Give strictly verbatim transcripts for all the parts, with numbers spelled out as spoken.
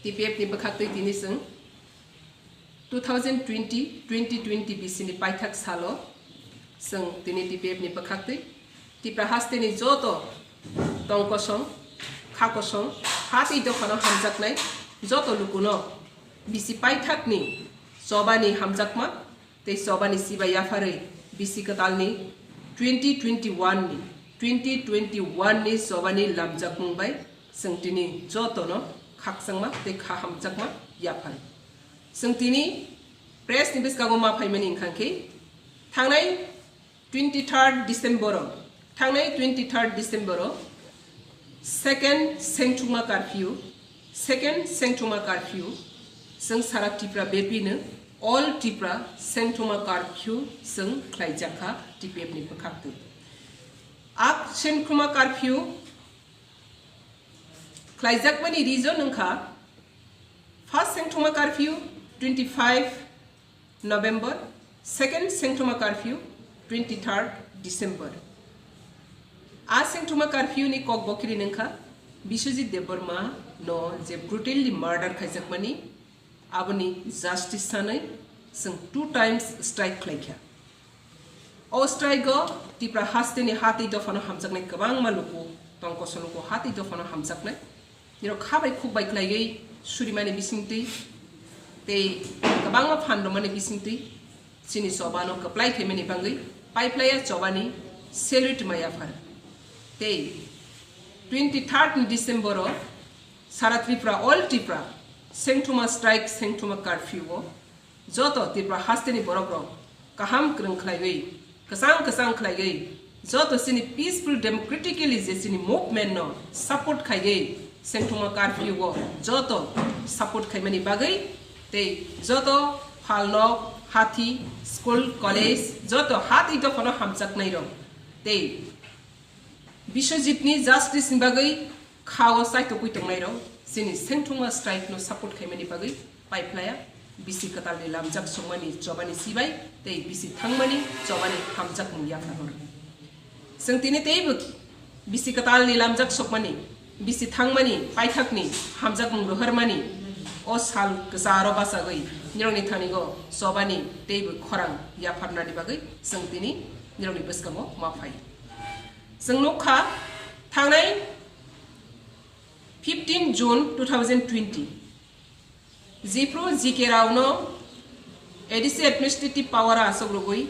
T P F ni bwkhaktwi tini chwng two thousand twenty, twenty twenty B C ni paithak salo chwng tini T P F ni bwkhaktwi Tipra hasteni joto tong kosong, kha kosong, ha tei dophano hamjaknai joto lukuno B C paithakni chobani hamjakma tei chobani sibai yapharwi B C kwtalni twenty twenty-one ni, twenty twenty-one ni chobani lamjakmung bai chwng tini jotono khakchangma tei kha hamjakma yaphar. Chwng tini press ni bwskango ma phaimani wngkha khe, thangnai twenty-third December o, thangnai twenty-third December o second Sengthuma curfew, second Sengthuma curfew, chwng sara Tripura bepi no all Tripura Sengthuma curfew chwng khlaijakha T P F ni bwkhaktwi. A Sengthuma curfew khlaijakmani reason wngkha, first Sengthuma curfew twenty-five November, second Sengthuma curfew twenty-third December. A Sengthuma curfew ni kok bokiri wngkha Biswajit Debbarma no je brutally murder khaijakmani, aboni justice sanwi chwng two times strike khlaikha. O strike o Tripura hasteni ha tei dophano hamjaknai kwbangma luku tong kosong luku ha tei dophano hamjaknai. Nirok kha bai khuk bai khlaiwi surimani bisingtwi tei kwbangma phan rwmani bisingtwi chini chobano kwplai khaimani bagwi paiplaya chobani salute ma yaphar. Tei twenty-third ni December o sara Tripura, all Tripura, Sengthuma strike, Sengthuma curfew o joto Tripura hasteni borokrok kaham kwrwng khlaiwi, kwchang kwchang khlaiwi, joto chini peaceful democratically je chini movement no support khaiwi, Sengthuma curfew o joto support khaimani bagwi tei joto phalnok, hathi, school, college, joto ha tei dophano hamjaknairok tei Biswajit ni justice ni bagwi kha o chaitokwi tongnairok chini Sengthuma strike no support khaimani bagwi paiphlaya B C kwtalni lamjak songmani chobani sibai tei B C thangmani chobani hamjakmung yapharhoro. Chwng tini teibo B C kwtalni lamjak sokmani, B C thangmani paithakni hamjakmung rohormani o sal kwcharo bachagwi nirokni thanigo chobani teibo khorang yapharnani bagwi chwng tini nirokni bwskango ma phai. Chwng nukha, thangnai fifteen June two thousand twenty, Jipru G K Rao no A D C administrative power asok rwgwi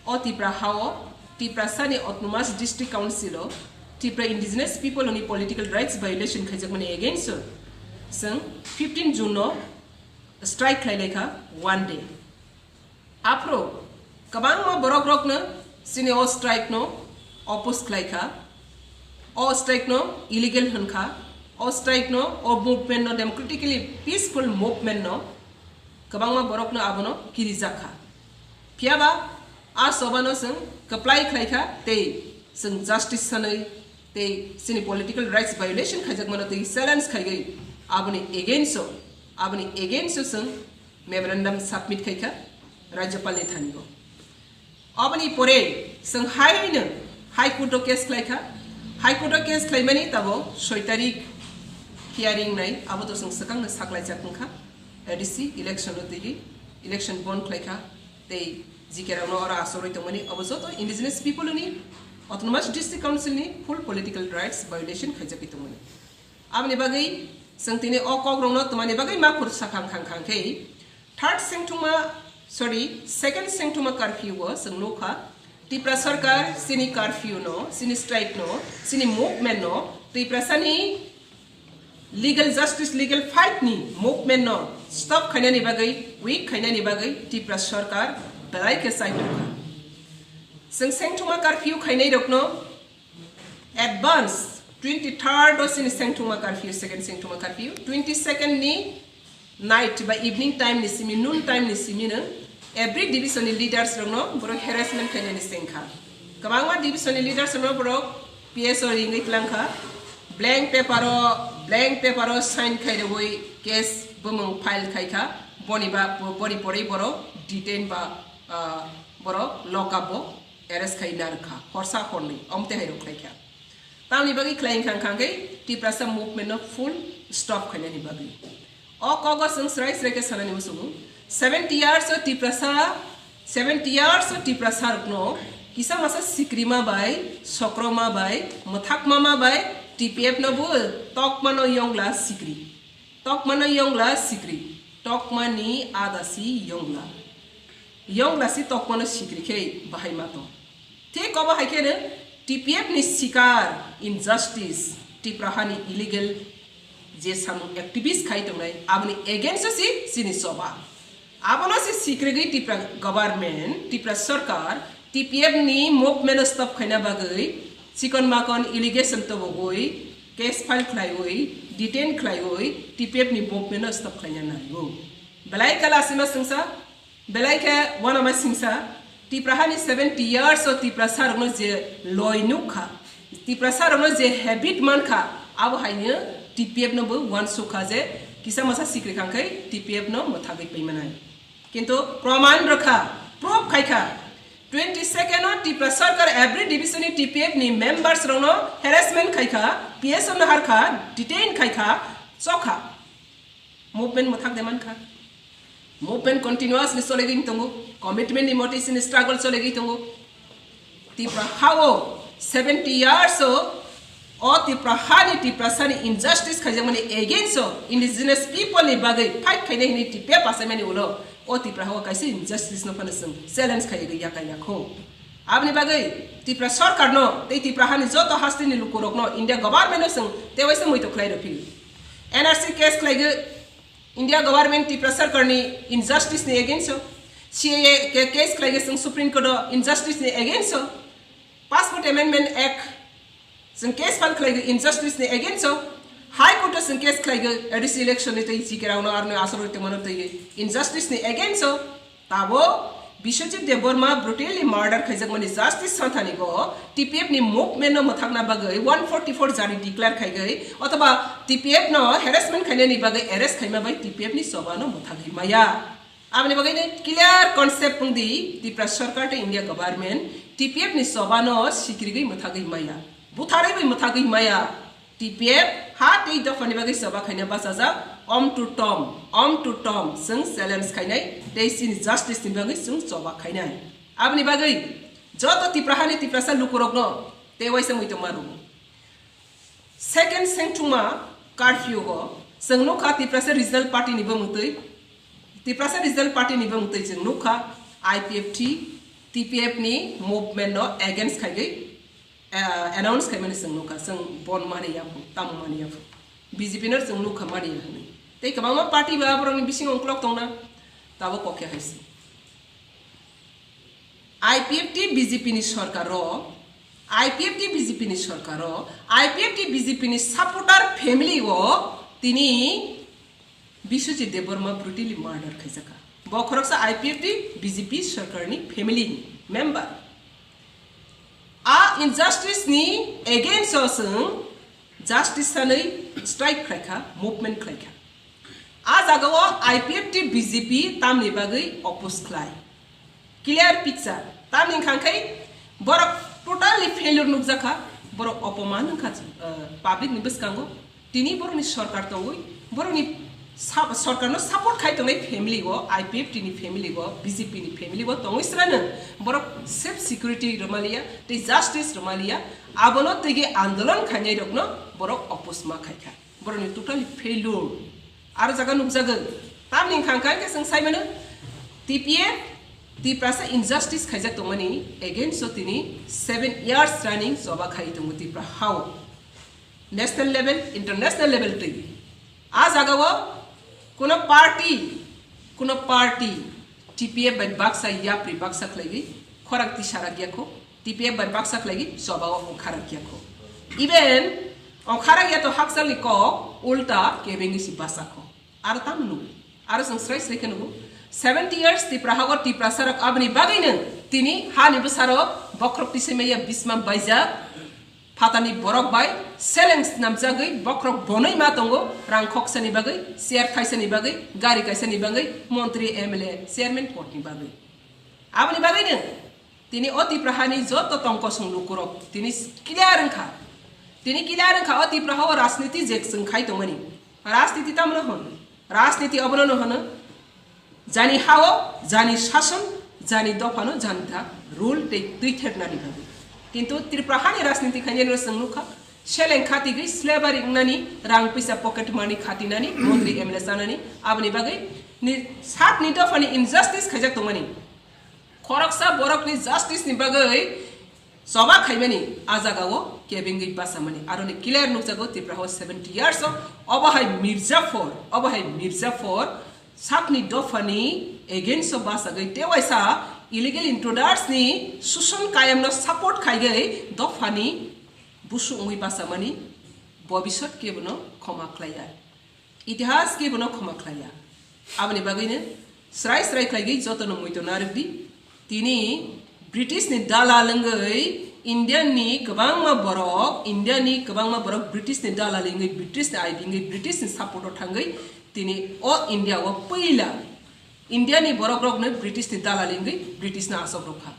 o Tipra ha o Tiprasani Autonomous District Council o Tipra Indigenous People ni political rights violation khaijakmani against o chwng fifteen June no strike khlai laikha, one day. Aphuru kwbangma borokrokno chini o strike no oppose khlai kha, o strike no illegal hwn kha, o strike no, o movement no, democratically peaceful movement no kwbangma borokno abono kirijak kha. Phiyaba a chobano chwng kwplai khlai kha tei chwng justice sanwi tei chini political rights violation khaijakmano tei challenge khaiwi aboni against o, aboni against o chwng memorandum submit khai kha Rajyapal ni thani o. Aboni pore chwng hai no High Court o case khlai kha. High Court o case khlaimani tabo soi tarik hearing nai, abo to chwng swkang no saklai jak wng kha. A D C election o twi election bond khlai kha tei G K rok no oro asogwi tongmani, abo joto indigenous people ni Autonomous District Council ni full political rights violation khaijagwi tongmani. Aboni bagwi chwng tini o kokrokno twmani bagwi ma khur sakhang khang khang khe third sengthuma, sorry, second sengthuma curfew o chwng nukha Tipra sarkar chini curfew no, chini strike no, chini movement no, Tiprasani legal justice, legal fight ni movement no stop khainani bagwi, weak khainani bagwi Tipra sarkar belai khe chai tongkha. Chwng sengthuma curfew khainai rokno advance twenty third o chini sengthuma curfew, second sengthuma curfew, twenty second ni night ba evening time ni simi, noon time ni simi no every division ni leaders rok no borok harassment khainani sengkha. Kwbangma division ni leaders rok no borok P S o ringwi twlang kha. Blank paper o, blank paper o sign khai rwgwi case bumung file khai kha. Boni ba, boni porwi borok detain ba, ah, borok lock up o arrest khai narwkha, horsa hornwi omte hai rok khlai kha. Tamni bagwi khlai wngkha wngkha khe Tiprasa movement no full stop khainani bagwi. O kogo chwng srai srai khe sanani muchungo. Seventy years o Tiprasa, seventy years o Tiprasa rokno kisa masa sikrima bai, sokroma bai, mwthakmama bai T P F no bo tokmano yongla sikri. Tokmano yongla sikri. Tokmani adasi yongla. Yongla si tokmano sikri khe bahai ma tong. Thik obo hai kheno T P F ni sikar injustice, Tipra hani illegal je samung activist khai tongnai, aboni against o si chini choba. Abono si sikrigwi Tipra government, Tipra sarkar, T P F ni movement o stop khaina bagwi chikon makon allegation tobogwi, case file khlaiwi, detain khlaiwi, T P F ni movement o stop khlaina nango. Belai kala sima singsa, belai khe wanama singsa, Tipra hani seventy years o Tiprasa rokno je loi nukha, Tiprasa rokno je habit mankha, abo haino T P F no bo wansukha je kisa masa sikri khangkhai T P F no mwthagwi paimanai. Kintu proman rwkha, proof khaikha. Twenty second o Tipra sarkar every division ni T P F ni members rokno harassment khaikha, P S O no harkha, detain khaikha, chokha. Movement mwthak de mankha. Movement continuously cholegwi tongo. Commitment ni motei chini struggle cholegwi tongo. Tipra hao seventy years o, o Tipra hani Tiprasa ni injustice khaijakmani against o indigenous people ni bagwi fight khainai hinwi T P F achaimani ulo o Tipra hao kaisa injustice no phano chwng challenge khaiwi yakai yakho. Aboni bagwi Tipra sarkar no tei Tipra hani joto hasteni lukurokno India government no chwng tewaisa muitok khlai rw phil. N R C case khlaigwi India government Tipra sarkar ni injustice ni against o, C A A ke case khlaigwi chwng Supreme Court o injustice ni against o, Passport Amendment Act chwng case file khlaigwi injustice ni against o, High Court o chwng case khlaigwi A D C election ni tei G K rao no aroni asoro tongmano tei injustice ni against o, tabo Biswajit Debbarma brutally murder khaijakmani justice santhani go T P F ni movement no mwthakna bagwi one forty-four jari declare khaigwi othoba T P F no harassment khainani bagwi arrest khaima bai T P F ni choba no mwthagwi maya. Aboni bagwi ni clear concept wngdi Tipra sarkar tei India government T P F ni choba no sikrigwi mwthagwi maya, butharwi bai mwthagwi maya. T P F ha tei dophani bagwi choba khaina bachajak, om to tom, om to tom, chwng challenge khainai tei chini justice ni bagwi chwng choba khainai. Aboni bagwi joto Tipra hani Tiprasa lukurokno tei waisa muitok ma rwgo. Second sengchukma curfew o chwng nukha Tiprasa Regional Party ni bwmwtwi, Tiprasa Regional Party ni bwmwtwi chwng nukha I P F T, T P F ni movement no against khaigwi ah, announce khaimani chwng nukha, chwng bon mani yaphu, tamo mani yaphu. B J P no chwng nukha mani ya hwnwi. Tei kwbangma party ba borokni bisingo ungkulok tongna, tabo kokya hai se. I P F T B J P ni sorkar o, I P F T B J P ni sorkar o, I P F T B J P ni supporter family o tini Biswajit Debbarma brutally murder khaijakha. Bo khoroksa I P F T B J P sarkarni family ni member. A injustice ni against o chwng justice sanwi strike khlaikha, movement khlaikha. A jagao I P F T B J P tamni bagwi oppose khlai. Clear picture. Tamni wngkha khe borok totally failure nukjakha, borok opoman wngkha, uh, public ni bwskango. Tini borokni sorkar tongwi, borokni sa-, sorkarno support khai tongnai family o, I P F T ni family o, B J P ni family o tongwi srano borok safe security rwmaliya tei justice rwmaliya, abono twi andolon khainai rokno borok oppose ma khaikha. Borokni totally failure. Aro jaga nukjago. Tamni wngkha khe chwng sai mano T P F, Tiprasa injustice khaijak tongmani against o tini seven years running choba khai tongo Tipra hao. National level, international level twi. A jagao kuno party, kuno party T P F bai baksa yapri baksa khlaigwi khorang tisarak yakho, T P F bai baksa khlaigwi chobao ongkharak yakho. Even ongkharak ya to hakchalni kok ulta kebengwi si basa kho. Aro tamo nugo. Aro chwng srai srai khe nugo. Seventy years Tipra hago Tiprasa rok aboni bagwino tini hani bwsaro bokhorok tisai maya bisma baijak. Phatani borok bai seleng snamjagwi bokhorok bonwi ma tongo, rang khoksani bagwi, chair thaisani bagwi, gari kaisani bagwi, montri, M L A, chairman podni bagwi. Aboni bagwino tini o Tipra hani joto tongkosong lukurok tini clear wngkha. Tini clear wngkha o Tipra hao rajniti je chwng khai tongmani. Rajniti tamno hwn? Rajniti obono no hwno, jani hao, jani sason, jani dophano, jani ta rule tei twi thepnani bagwi. Kintu Tripura hani rajniti khainai no chwng nukha, seleng khatigwi slavery wngnani, rang pisa pocket money khatinani, montri M L A chanani, aboni bagwi ni sakni dophani injustice khaijak tongmani. Khoroksa borokni justice ni bagwi choba khaimani, a jagao kebengwi basamani. Aroni clear nukjago Tripura o seventy years o, obo hai Mirzaphor, obo hai Mirzaphor sakni dophani against o basagwi tewaisa illegal intruders ni suson kayamno support khaigwi dophani busu wngwi basamani, bobisot kebono khoma khlaiya. Itihas kebono khoma khlaiya. Aboni bagwino srai srai khlaigwi jotono muitu narwkdi. Tini British ni dalal wngwi Indian ni kwbangma borok, India ni kwbangma borok British ni dalal wngwi, British ni aibi wngwi, British ni support o thangwi tini o India o puila India ni borok rokno British ni dalal wngwi British no asok rokha.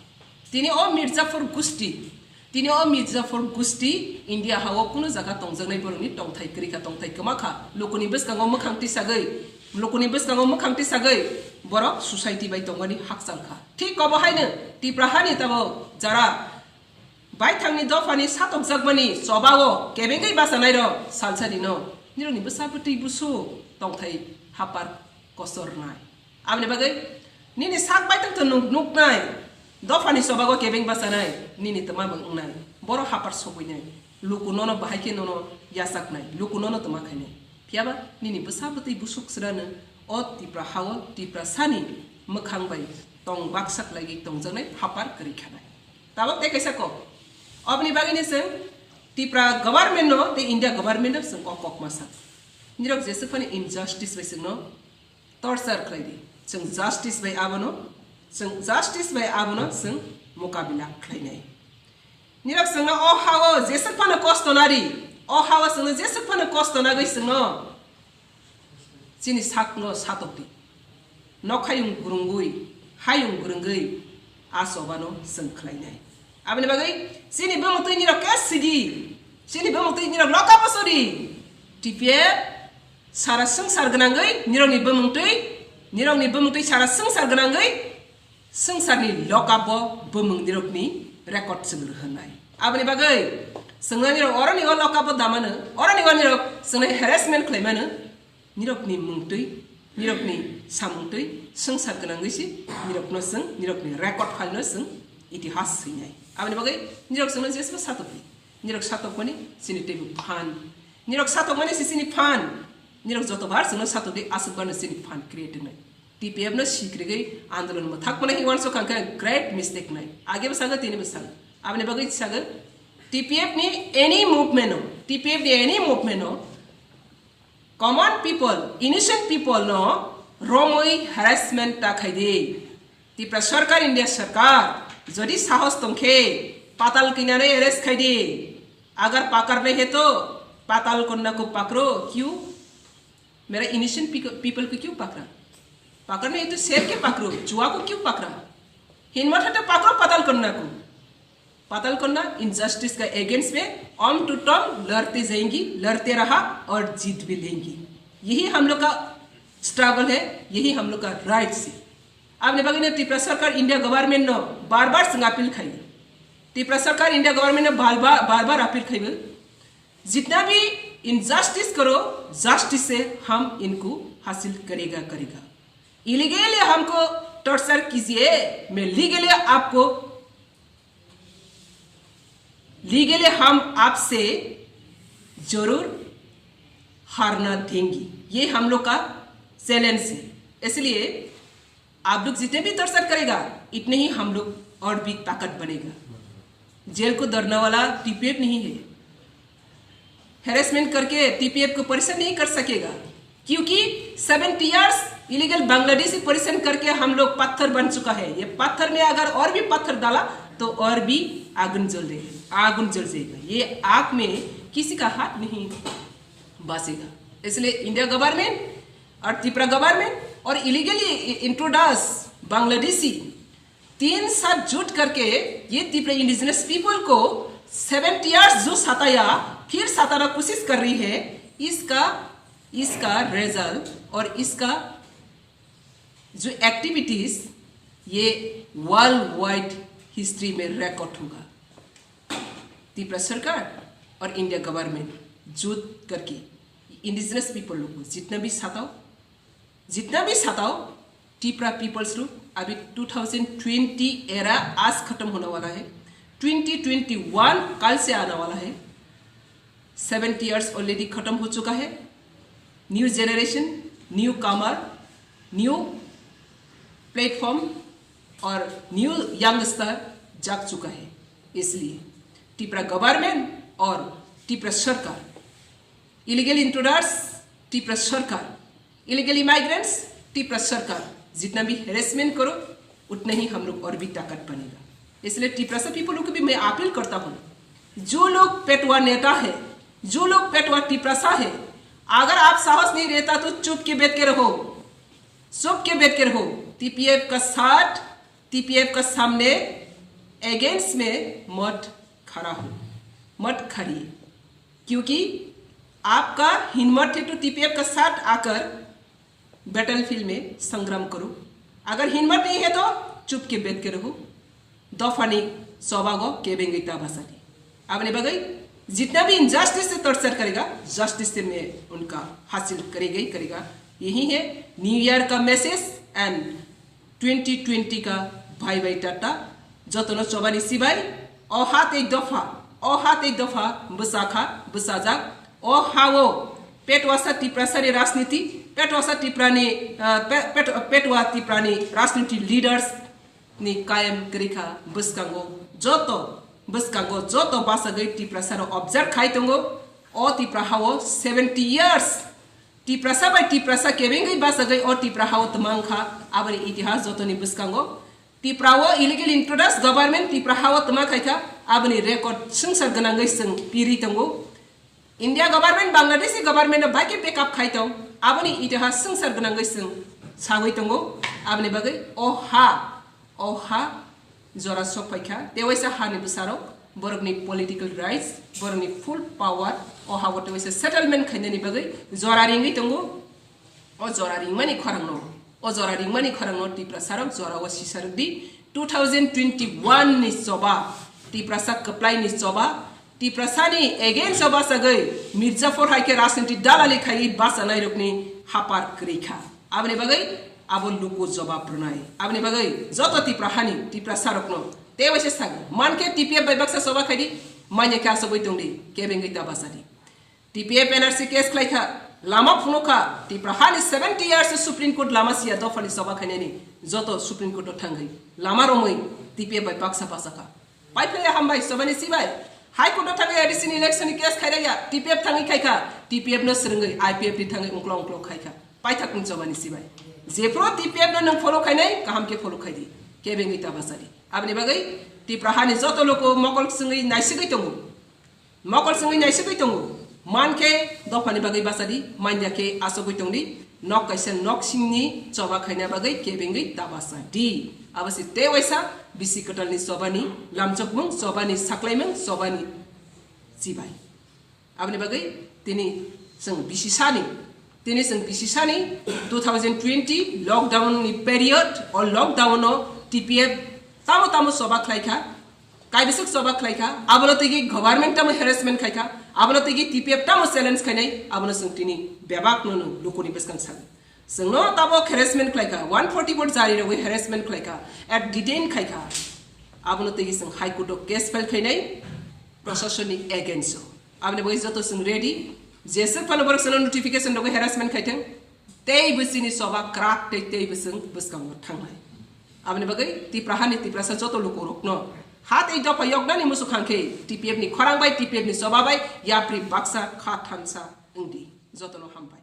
Tini o Mirzaphor gusti, tini o Mirzaphor gusti India ha o kunu jaga tongjaknai borokni tongthai kwrwi kha, tongthai kwma kha. Lukuni bwskango mwkhang tisagwi, lukuni bwskango mwkhang tisagwi borok society bai tongmani hakchal kha. Thik obo haino Tipra hani tabok jara baithangni dophani satokjakmani chobao kebengwi bachanairok salsa rino nirokni bwsa bwtwi busu tongthai hapar kosornai. Aboni bagwi nini sak baithang to nuk-, nuknai, dophani chobago kebeng bachanai, nini twma bo wngnai, boro hapar sogwinai, luku nono bahai khe nono yachaknai, luku nono twma khainai. Phiyaba nini bwsa bwtwi busuk srano o Tipra hao Tipra sani mwkhang bai tong baksa khlaigwi tongjaknai hapar kwrwi khanai. Tabok tei kaisa kok. Oboni bagwino chwng Tipra government no tei India government no chwng o kok ma sa. Nirok jeswk phano injustice bai chwngno torture khlai di. Chwng justice bai abono, chwng justice bai abono chwng mokabila khlainai. Nirok chwngno o hao jeswk phano kosto nari, o hao chwngno jeswk phano kosto nagwi chwngno chini sakno satok di. Nok hayung gurungwi, hayung gurungwi a chobano chwng khlainai. Aboni bagwi chini bumung twi nirok ke sidi, chini bumung twi nirok loka posori. T P F sara swngchar gwnangwi nirokni bumung twi, nirokni bumung twi sara swngchar gwnangwi swngcharni lokabo bumung nirokni record chwng rwhwnai. Aboni bagwi chwngno nirok oroni o lokabo damano, oroni o nirok chwngno harassment khlaimano, nirokni mungtwi, nirokni samungtwi swngchar gwnangwi se nirokno chwng nirokni record file no chwng itihas swinai. Aboni bagwi nirok chwngno jesbo satokdi. Nirok satokmani chini teibo phan. Nirok satokmani se chini phan. Nirok jotobar chwngno satokdi, aswkbarno chini phan create wngnai. T P F no sikrigwi andolon mwthakmani hinwi uansuk kha khe great mistake nai. Agebo sago, tinibo sago. Aboni bagwi sago, T P F ni any movement no, T P F ni any movement no common people, innocent people no romwi harassment ta khai di. Tipra sarkar, India sarkar, jodi sahos tongkhe patal kinare arrest khai di. Agar pakarna hai to patal konna ko pakro, kyun? Mera innocent pico-, people ko kyun pakra? Pakarna hai to sher ke pakro, jua ko kyun pakra? Himmat hai to pakro patal konna ko. पाताल कन्या इनजस्टिस का अगेंस्ट में हम to term लड़ते जाएंगी, लड़ते रहा और जीत भी लेंगी। यही हम लोग का स्ट्रगल है, यही हम लोग का राइट्स है। आपने बघितलं, त्रिपुरा सरकार इंडिया गवर्नमेंट नो बार बार संग अपील खाई, त्रिपुरा सरकार इंडिया गवर्नमेंट नो बार बार, बार बार अपील खाई, जितना भी इनजस्टिस करो, जस्टिस से हम इनको हासिल करेगा, करेगा। इलीगली हमको टॉर्चर कीजिए, मैं लीगली आपको, लीगली हम आपसे जरूर हारना देंगी। ये हम लोग का चैलेंज है। इसलिए आप लोग जितने भी टॉर्चर करेगा, इतने ही हम लोग और भी ताकत बनेगा। जेल को डरने वाला टीपीएफ नहीं है। हैरेसमेंट करके टीपीएफ को परेशान नहीं कर सकेगा, क्योंकि सेवेंटी इयर्स इलीगल बांग्लादेशी परेशान करके हम लोग पत्थर बन चुका है। ये पत्थर में अगर और भी पत्थर डाला तो और भी आगुन जल रही, आगुन जल जाएगा। ये आग में किसी का हाथ नहीं बांचेगा। इसलिए इंडिया गवर्नमेंट और त्रिपुरा गवर्नमेंट और इलीगली इंट्रोडस बांग्लादेशी तीन साथ जुट करके ये त्रिपुरा इंडिजिनस पीपल को सेवेंटी इयर्स जो सताया, फिर सताना कोशिश कर रही है, इसका इसका रिजल्ट और इसका जो एक्टिविटीज ये वर्ल्ड वाइड हिस्ट्री में रिकॉर्ड होगा। त्रिपुरा सरकार और इंडिया गवर्नमेंट जुट करके इंडिजिनस पीपल लोग को जितना भी सताओ, जितना भी सताओ, टिपरा पीपल्स लोग, अभी टू थाउजेंड ट्वेंटी एरा आज खत्म होने वाला है। ट्वेंटी ट्वेंटी वन कल से आने वाला है। सेवेंटी ईयर्स ऑलरेडी खत्म हो चुका है। न्यू जनरेशन, न्यू कमर, न्यू प्लेटफॉर्म और न्यू यंगस्टर जाग चुका है। इसलिए टिपरा गवर्नमेंट और टिपरा सरकार, इलीगल इंट्रूडर्स टिपरा सरकार, इलीगल इमाइग्रेंट्स टिपरा सरकार, जितना भी हेरेसमेंट करो, उतना ही हम लोग और भी ताकत बनेगा। इसलिए टिपरासा पीपल को भी मैं अपील करता हूँ, जो लोग पेटवा नेता है, जो लोग पेटवा टिपरासा है, अगर आप साहस नहीं रहता तो चुप के बैठ के रहो, चुप के बैठ के रहो। टीपीएफ का साथ, टीपीएफ का सामने, अगेंस्ट में मत खड़ा हो, मत खड़िए, क्योंकि आपका हिम्मत है तो टीपीएफ का साथ आकर बैटलफील्ड में संग्राम करो। अगर हिम्मत नहीं है तो चुप के बैठ के रहो। दफानी सभागो केबेंगे ताबासानी। आपने बगई जितना भी इनजस्टिस से टॉर्चर करेगा, जस्टिस से मैं उनका हासिल करेगा ही करेगा। यही है न्यू ईयर का मैसेज एंड ट्वेंटी ट्वेंटी का बाय बाय टाटा। जतनो चोबानी सिबाई, ओ हात एक दफा, ओ हात एक दफा बसाखा, बसाजाक, ओ हावो पेटवासा टिप्रासानी राजनीति, पेटवासा टिप्रानी, अ, पे-, पेट-, पेटवा टिप्रानी राजनीति लीडर्स नि कायम क्रिखा बस्कांगो, जतो बस्कांगो, जतो बासागै टिप्रासारो ऑब्जर्व खाई तंगो। ओ टिप्रा हावो सेवेंटी ईयर्स टिप्रासा बाय टिप्रासा केबेंगै बासागै ओ टिप्रा हावो तमांखा। आबोनि इतिहास जतोनि बस्कांगो। टिप्राओ इलीगल इंट्रूडर्स गवर्नमेंट टिप्रा हावो तमा खाइखा, आबोनि रेकर्ड संसार गनांगै जों पिरि तंगो। India government, Bangladeshi government no bai khe backup khai tong, aboni itihas swngchar gwnangwi chwng sagwi tongo. Aboni bagwi o ha, o ha jora sok phai kha, tewaisa hani bwsarok, borokni political rights, borokni full power, o ha o tewaisa settlement khainani bagwi jora ringwi tongo. O jora ringmani khorangno, o jora ringmani khorangno Tiprasarok jorao sisarwkdi. Two thousand twenty-one ni choba, Tiprasa kwplaini choba, Tiprasani against o bachagwi Mirzaphor hai khe rajniti dalali khaiwi bachanairokni hapar kwrwi kha. Aboni bagwi abo luku jobab rwnai. Aboni bagwi joto Tipra hani Tiprasarokno tewaisa sago, man khe T P F bai baksa choba khaidi, manya khe asogwi tongdi, kebengwi ta bachadi. T P F N R C case khlai kha, lama phunuk kha, Tipra hani seventy years Supreme Court lama siya dophani choba khainani, joto Supreme Court o thangwi lama romwi T P F bai baksa bacha kha. Pai phai hambai chobani sibai, High Court o thangwi A D C ni election ni case khairaya, T P F thangwi khai kha, T P F no swrwngwi I P F ni thangwi ungklo ungklo khai kha. Paithakni chobani sibai. Jephru T P F no nwng follow khainai, kaham khe follow khaidi. Kebengwi ta bachadi. Aboni bagwi Tipra hani joto loko mokol swngwi naisigwi tongo. Mokol swngwi naisigwi tongo. Man khe dophani bagwi bachadi, manya khe asogwi tongdi. Nok kaisa nok singni choba khaina bagwi kebengwi ta bachadi. Abo se tewaisa bisi kwtalni chobani lamchokmung, chobani saklaimung, chobani chibai. Aboni bagwi tini chwng bisisani, tini chwng bisisani two thousand twenty lockdown ni period, o lockdown o T P F tamo tamo choba khlai kha, kaibiswk choba khlai kha, abono tigi government tamo harassment khai kha, abono tigi T P F tamo challenge khainai, abono chwng tini bebak no no lukuni bwskang sani. Chwngno tabo harassment khlai kha, one forty four jari rogwi harassment khlai kha, at detain khai kha, abono tigi chwng High Court o case file khainai prosasonni against o. Aboni bagwi joto chwng ready. Jeswk phano borok chwngno notification rogwi harassment khaithwng, tei bwsini choba kwrak tei tei bwswng bwskango thangnai. Aboni bagwi Tipra hani Tiprasa joto lukurokno ha tei dopha yoknani muchuk hang khe T P F ni khorang bai T P F ni choba bai yapri baksa kha thansa wngdi. Jotono hambai.